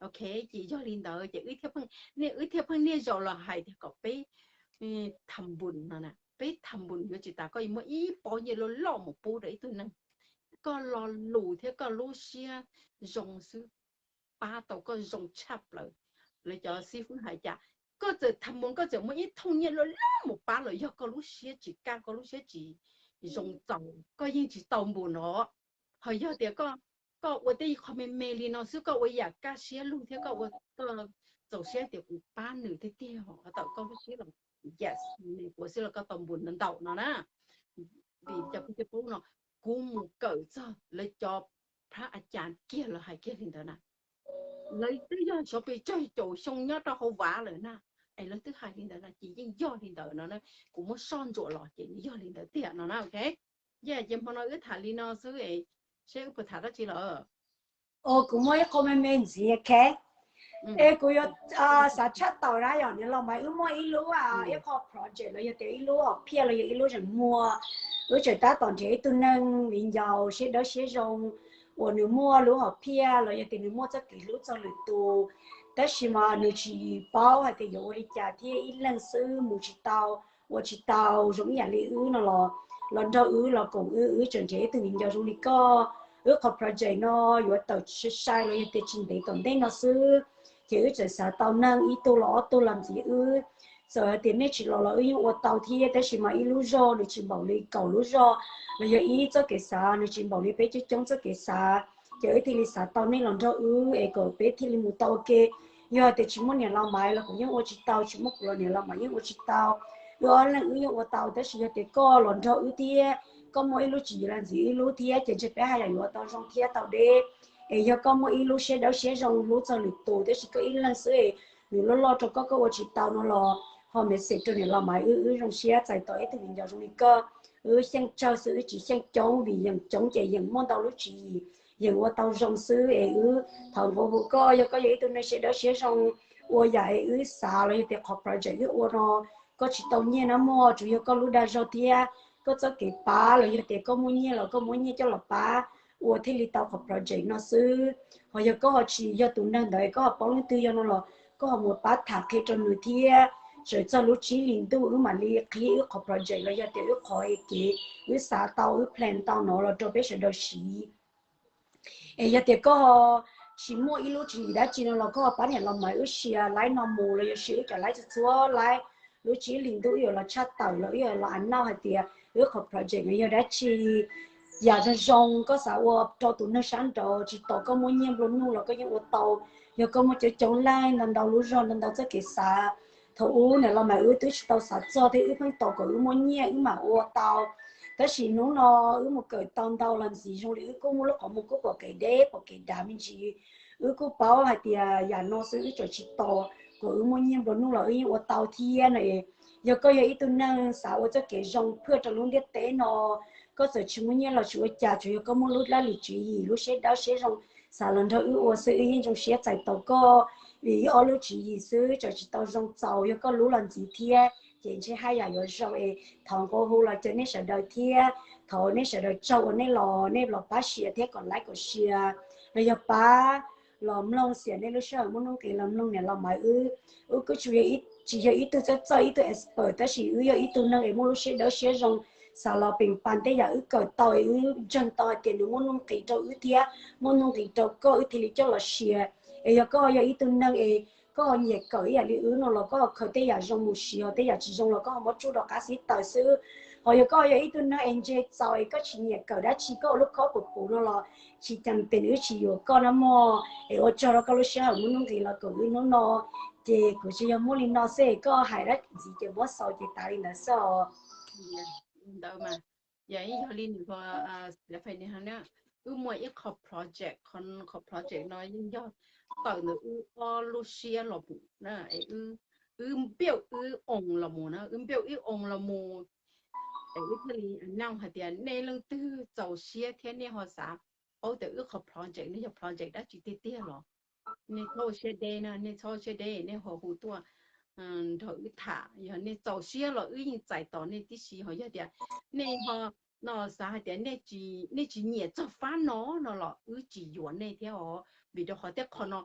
Ok, ces yog li ntawd ces wb thiaj pheej, nej wb thiaj pheej niaj zaus los hais tias kom peb tham npun no na, peb tham npun yuav tsis tas koj yuav muaj ib pob nyiaj loj loj mus pub rau ib tug neeg. Koj lo lus thiab koj lub siab zoo xwb pab tau koj zoo tshaj plaws. Lawv cov xib fwb hais cas, koj txawm tham npun, koj txawm muaj ib thooj nyiaj loj loj mus pab los yog koj lub siab tsis kaj, koj lub siab tsis zoo txaus, koj yeej tsis tau npun no. Ho yog tias koj ua tej qho me me li no xwb, koj ua yam kaj siab lug thiab koj ua, koj txaus siab tias kuv pab nws tiag tiag tawm koj lub siab los, yes, kuv xwb los koj tau npun ntau no na. Vim cov phooj ywg pub no, kuv mus kawm txog lawv cov phab a cas kiag los hais kiag li ntawd na. Lawv twb yog xyov pes tsawg caum xyoo nyob rau hauv vav lawm na, es lawv twb hais li ntawd no ces yeej yog li ntawd no na. Kuv muab soj ntsuam los ces nws yog li ntawd tiag no na. Ok, yog ces hmo no wb tham li no xwb, seb wb puas tham dab tsi lawm. Kuv muaj ib qho me me ntxiv, ok. Es kuv yuav xav tshaj tawm na, yog niam laus Maiv wb muaj ib lub, ib qho project los yog tias ib lub hom phiaj los yog ib lub zeem muag, wb tseem tab tom nrhiav ib tug neeg viv ncaus siab dawb siab zoo uas nws muaj lub hom phiaj los yog tias nws muaj txoj kev hlub txog lwm tus, tab sis mas nws tsis paub hais tias yuav ua li cas thiab ib leeg xwb mus tsis tau, ua tsis tau zoo ib yam li wb no los, los nrog wb los koom wb, wb tseem nrhiav ib tug viv ncaus zoo li koj. Wb qhov project no yuav tawm sai sai los yog tias tsis ntev tom ntej no xwb, ces wb tseem xav tau neeg ib tug los ob tug los ntxiv wb. Txawm hais tias nej tsis los los wb yeej ua tau thiab, tab sis mas ib lub zog nws tsis npaum li kaum lub zog, los yog ib txoj kev xav nws tsis npaum li peb coob coob txoj kev xav, ces wb thiaj li xav tau nej los nrog wb es kom peb thiaj li mus tau ua ke. Yog tias tsis muaj niam laus Maiv los kuv yeej ua tsis tau, tsis muaj kuv los niam laus Maiv yeej ua tsis tau. Wb ob leeg wb yeej ua tau, tab sis yog tias koj los nrog wb thiab, koj muaj ib lub tswv yim los ntxiv wb lub thiab, ces ntshe peb haj yam yuav tau zoo thiab tau deb. Es yog koj muaj ib lub siab dawb siab zoo hlub txog lwm tus, tab sis koj ib leeg xwb es nws loj loj rau koj, koj ua tsis tau no los ho message rau niam laus Maiv wb, wb zoo siab txais tos ib tug viv ncaus zoo li koj. Wb xyeej tsawg xwb, wb tsis xyeej coob, vim yeem coob ces yeem muaj ntau lub tswv yim, yeem ua tau zoo xwb es wb thov nqua hu koj, yog koj yog ib tug neeg siab dawb siab zoo, ua yam es wb xav los yog tias qhov project wb ua no koj tsis tau nyiaj na mog, tsuas yog koj lub dag zog thiab koj txoj kev pab los yog tias koj muaj nyiaj los koj muab nyiaj coj los pab ua thiaj li tau qhov project no xwb. Ho yog koj ho tsis yog tus neeg ntawd, koj ho paub leej twg yog no los koj ho mus pab tham qhia rau nws thiab, sawv txog lub tsib hlis ntuj wb mam li qhib wb qhov project los yog tias wb qhov es kev wb xav tau wb plan tau no los rau peb sawv daws siv. Es yog tias koj tsis muaj ib lub tswv yim dab tsi no los koj ho pab niam laus Maiv wb share live no mus los yog share wb cov live txhua txhua live, lub tsib hlis ntuj wb yuav los tshaj tawm los wb yuav los announce hais tias wb qhov project no yog dab tsi, yam zoo zoo koj xav ua rau tus neeg sab nraud, tsis tos koj muaj nyiaj nplua nuj los koj yeej ua tau. Yog koj muaj coob coob leej, ntau ntau lub zog, ntau ntau txoj kev xav, thaum ub niam laus Maiv wb twb tsis tau xav txog thiab, wb pheej tos kom wb muaj nyiaj wb mam ua tau. Tab sis hnub no wb mus kawm tau ntau los ntxiv zoo li wb kuj muaj lub qhov muag kuj pom kev deb pom kev dav me ntsis. Wb kuj paub hais tias yam no xwb wb tseem tsis tos kom wb muaj nyiaj nplua nuj los wb yeej ua tau thiab no. Yog koj yog ib tug neeg xav ua txoj kev zoo phwj rau lub ntiaj teb no, koj txawm tsis muaj nyiaj los tsis ua cas, tsuas yog koj muaj lub laj lim tswv yim, lub siab dawb siab zoo, xav los nrog wb ua xwb wb yeej zoo siab txais tos koj. Vim ob lub tswv yim xwb tseem tsis tau zoo txaus, yog koj lub los ntxiv thiab ces ntshe haj yam yuav zoo es thov nqua hu los caw nej sawv daws thiab, thov nej sawv daws tsaug uas nej los, nej los pab share thiab kom like kom share, los yog pab los mloog, xiam nej lub sij hawm muaj nuj nqis los mloog niam laus Maiv wb. Wb kuj tsis yog ib tug txawj txawj ib tug expert, tab sis wb yog ib tug neeg es muaj lub siab dawb siab zoo, xav los peem pas tej yam wb kawm tau es wb ntseeg tau hais tias nws muaj nuj nqis rau wb thiab muaj nuj nqis rau koj, wb thiaj li coj los share. Es yog koj yog ib tug neeg es koj ho nyiam kawm ib yam li wb no los koj ho khaws tej yam zoo mus siv, ho tej yam tsis zoo los koj ho muab tsuj rau qab xib taws xwb. Ho yog koj yog ib tug neeg es ntse txaus es koj tsis nyiam kawm dab tsi, koj ua lub khob puv puv no los tsis cas, tes wb tsis yuam koj na mog. Es ua tsaug rau koj lub sij hawm muaj nuj nqis los koom wb hnub no. Ces kuv tsis yog muaj li no xwb, koj hais dab ntxiv ces muab xaus ces tas li ntawd xwb os. Ntawd mas, yog ib yog li nws, wb muaj ib qho project, qhov project no yeej yog tawm ntawm wb ob lub siab los mus na, es wb build wb own los mus na, wb build wb own los mus. Es wb thiaj li announce hais tias nej leej twg txaus siab thiab nej ho xav paub tias wb qhov project no yog project dab tsi tiag tiag los nej txhob ua siab deb na, nej txhob ua siab deb, nej ho hu tuaj nrog wb tham. Yog nej txaus siab los wb yeej txais tos nej tib si. Ho yog tias nej ho no xav hais tias nej tsis nyiam txog fab no no los wb tsis yuav nej thiab os, vim rau qhov tej qho no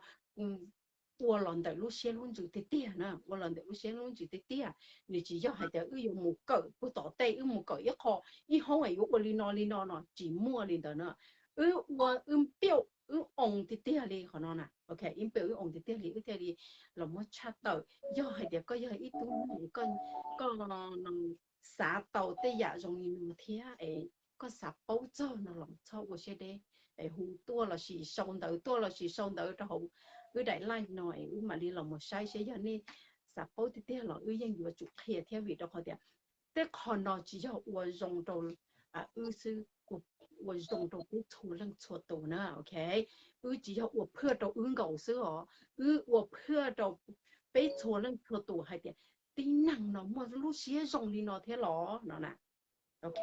ua los ntawm lub siab lub ntsws tiag tiag na, ua los ntawm lub siab lub ntsws tiag tiag. Nws tsis yog hais tias wb yuav mus kawm puag tom tej, wb mus kawm ib qho ib hoob es yuav ua li no li no no, tsis muaj li ntawd na. Wb ua wb piauj wb oo tiag tiag li qhov no na, ok, wb piauj wb oo tiag tiag li wb thiaj li los muab tshaj tawm. Yog hais tias koj yog ib tug neeg koj xav tau tej yam zoo li no thiab es koj xav paub txog no los txhob ua siab deb, es hu tuaj lossis sau ntawv tuaj lossis sau ntawv rau hauv wb daim live no es wb mam li los mus saib seb yog nej xav paub tiag tiag los wb yeej yuav tsum qhia thiab, vim rau qhov tias tej qho no tsis yog ua zoo rau wb xwb, ua zoo rau peb txhua leej txhua tus na, ok. Wb tsis yog ua phaj rau wb nkaus xwb os, wb ua phaj rau peb txhua leej txhua tus hais tias tib neeg no muaj lub siab zoo li no thiab los no na, ok.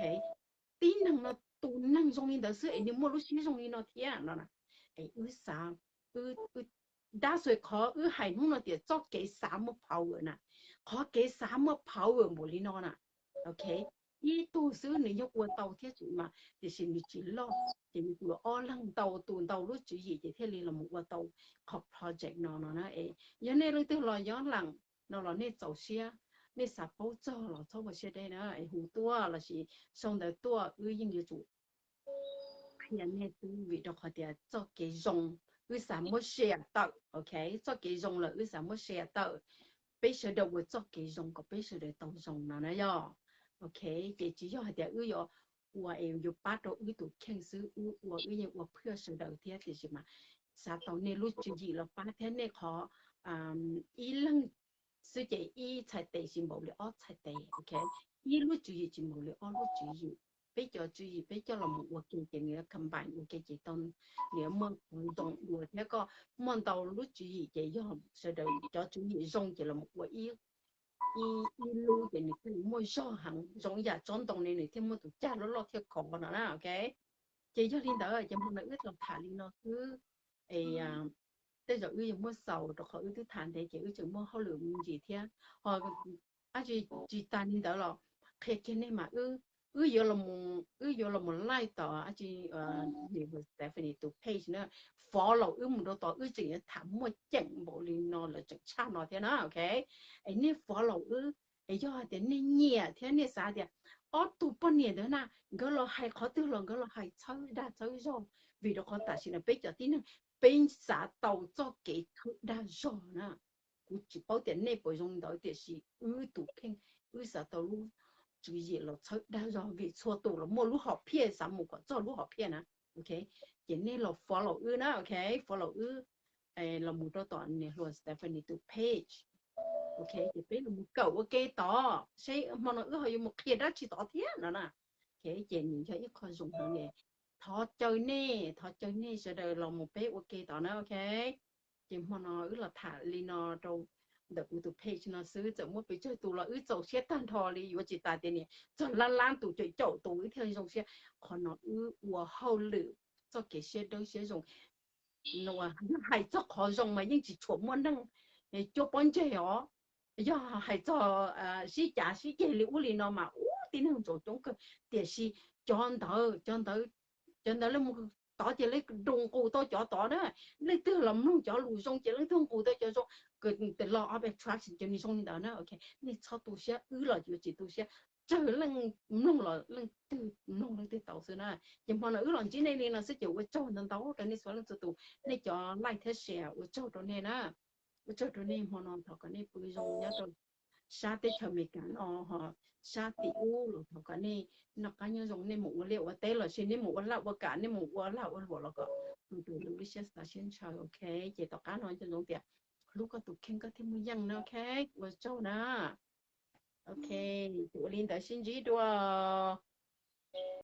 Tib neeg no tus neeg zoo li ntawd xwb es nws muaj lub siab zoo li no thiab no na. Es wb xav, dab xua qhov wb hais hnub no tias txoj kev xav muaj power na, qhov kev xav muaj power npaum li no na, ok. Ib tug xwb nws yeej ua tau thiab tsis mas, tiam sis nws tsis loj, ces nws tus ob leeg ntau tus ntau lub tswv yim ces thiaj li los ua tau qhov project no no na. Es yog nej leej twg los nyob lees no los nej txaus siab, nej xav paub txog los txhob ua siab deb na, es hu tuaj lossis sau ntawv tuaj, wb yeej yuav tsum qhia nej xwb, vim rau qhov tias txoj kev zoo wb xav muab share tawm, ok. Txoj kev zoo lawm wb xav muab share tawm, peb sawv daws ua txoj kev zoo kom peb sawv daws tau zoo no na yog, ok. Ces tsis yog hais tias wb yuav ua es yuav pab rau wb tus kheej xwb, wb ua wb yeej ua phaj sawv daws thiab, tiam sis mas xav tau nej lub tswv yim los pab thiab. Nej qhov ib leeg xwb ces ib txhais tes tsis npaum li ob txhais tes, ok. Ib lub tswv yim tsis npaum li ob lub tswv yim. Peb cov tswv yim peb coj los mus ua ke ces nws combine ua ke ces tau, nws muaj ntoo dua thiab, koj muaj ntau lub tswv yim ces yog sawv daws cov tswv yim zoo ces los ua ib ib lub ces nws thiaj li muaj zog heev, zoo yam tsob ntoo ne nws thiaj muaj tus cag loj loj thiaj khov no na, ok. Ces yog li ntawd ces hmo no wb los tham li no xwb, es tej zaum wb yuav muab xaus rau qhov wb twb tham ntev ces wb tseem muaj hauj lwm me ntsis thiab. Ho tsis tas li ntawd los qhia kiag nej mas, wb yuav los, wb yuav los mus like tom Stephanie tus page na, follow wb mus rau tod, wb tseem yuav tham muaj ceem npaum li no lawm tseem tshaj no thiab na, ok. Es nej follow wb, es yog hais tias nej nyiam thiab nej xav tias ob tug poj niam ntawd na, nkawd los hais qhov twg los nkawd los hais txhawb dag txhawb zog, vim rau qhov tam sim no peb cov tib neeg peb xav tau txoj kev txhawb dag zog na. Kuv tsis paub tias nej puas zoo li ntawd, tiam sis wb tus kheej wb xav tau lub tswv yim los txhawb dag zog, vim txhua tus los muaj lub hom phiaj xav mus kom txog lub hom phiaj na, ok. Ces nej los follow wb na, ok, follow wb los mus rau tom niam hluas Stephanie tus page, ok. Ces peb los mus kawm ua ke tod seb hmo no wb ho yuav mus qhia dab tsi tod thiab no na. Ok, ces nws yog ib qho zoo heev li. Thov caw nej, thov caw nej sawv daws los mus peb ua ke tod na, ok. Ces hmo no wb los tham li no rau ntawm kuv tus page no xwb, txawm muaj pes tsawg tus los wb txaus siab tag nrho li, yuav tsis tas tias niam txog lab lab tus caum caum tus wb thiaj zoo siab. Qhov no wb ua hauj lwm txoj kev siab dawb siab zoo. Yog hais txog qhov zoo mas yeej tsis tshua muaj neeg cuab pob ntseg os. Yog hais txog sib cav sib ceg li ub li no mas ub tib neeg ntsaum coob kawg, tiam sis cov ntawd, cov ntawd, cov ntawd lawv mus tod ces lawv nroo nqus tau cov tod na. Leej twg los mloog cov lus zoo ces leej twg nqus tau cov zoo. Law of attraction ces nws zoo li ntawd na, ok. Nej txhob tu siab, wb los yuav tsis tu siab. Tsawg leej mloog los leej twg mloog leej twg tau xwb na. Ces hmo no wb los ntsib nej li no xwb ces ua tsaug ntau ntau rau nej txhua leej txhua tus, nej cov like thiab share ua tsaug rau nej na. Ua tsaug rau nej, hmo no thov kom nej pw zoo nyob rau sab teb chaws Amelikas no, ho sab tim ub los thov kom nej noj qab nyob zoo, nej mus ua liaj ua teb los sis nej mus ua laj ua kam, nej mus ua lag ua luam los kom tus tus lub siab xav siab ntshaw, ok. Ces tom qab no nco ntsoov tias hlub koj tus kheej koj thiaj muaj yeej na, ok. Ua tsaug na. Ok, ces ua li ntawd sib ntsib dua.